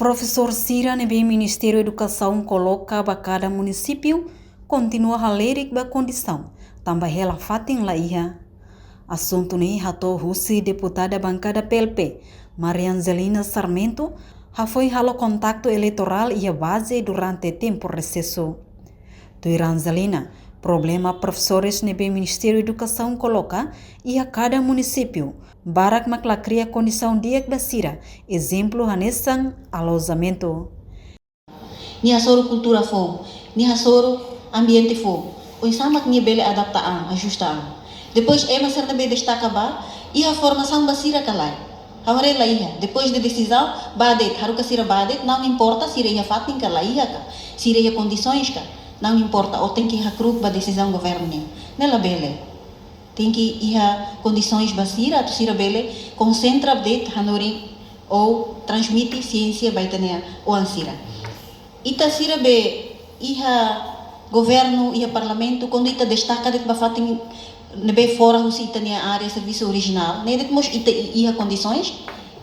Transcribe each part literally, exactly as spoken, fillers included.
Profesór sira ne'ebé Ministériu Edukasaun koloka ba kada munisípiu kontinua halerik ba kondisaun, tanba hela fatin la iha. Asuntu ne'e hato'o husi deputada bankada P L P, Maria Angelina Sarmento, hafoin halo kontaktu eleitorál iha baze durante tempu resesu. Tuir Angelina, problema profesores ne'ebé Ministériu Edukasaun koloka iha kada munisípiu, barak mak la kria kondisaun di'ak ba sira, ezemplu hanesan alojamentu. Nia hasoru kultura foun, nia hasoru ambiente foun. Oinsá mak nia bele adapta an, ajusta an. Depois, ema sira ne'ebé destaka ba, iha formasaun ba sira ka lae? Ha'u haree la iha. Depois de desizaun, ba de'it, haruka sira ba de'it, não importa sira iha fatin ka la iha ka, sira iha kondisoens ka, não importa, ó tenke hakru'uk ba desizaun governu nian. Ne'e labele. Tenke iha kondisoens ba sira, atu sira bele konsentra de'it hanorin ou transmite siénsia ba ita-nia oan sira. Ita sira be iha governu, iha parlamentu, kuandu ita destaka de'it ba fatin ne'ebé fora husi ita-nia área servisu orijinál, ne'e de'it mós ita i-, iha kondisoens,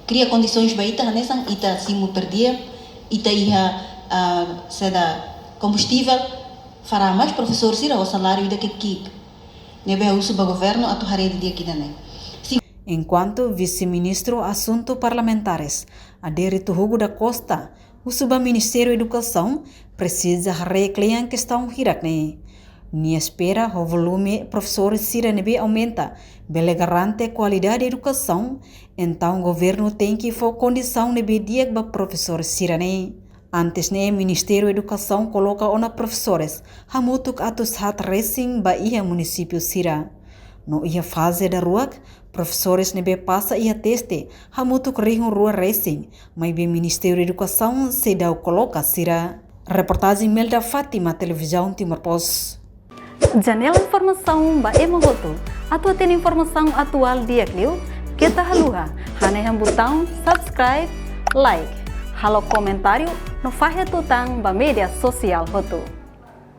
kria kondisoens ba ita, hanesan ita simu per diem, ita iha, ah, saida, kombustível, fará, mas profesór sira ho saláriu ida ke ki'ik. Ne'ebé husu ba governu atu haree didi'ak ida-ne'e. Sin. Enkuantu Vise-Ministru Asuntu Parlamentares, Adérito Hugo da Costa, husu ba Ministériu Edukasaun presiza haree kle'an kestaun hirak-ne'e. Nia espera ho volume profesór sira ne'ebé aumenta, bele garante kualidade edukasaun, entaun governu tenke fó kondisaun ne'ebé di'ak ba profesór sira-ne'e. Antes ne'e Ministériu Edukasaun koloka ona profesores hamutuk atus haat resin ba iha munisípiu sira. No iha faze daruak, profesores ne'ebé pasa iha teste hamutuk rihun rua resin, maibé Ministériu Edukasaun seidauk koloka sira. Reportajen Melda Fátima, Televizaun Timor Post. Janela informasaun ba ema hotu. Atu hatene informasaun atuál di'ak liu, keta haluha hanehan butaun subscribe, like, halo komentáriu no fahe tutan ba média sosiál hotu.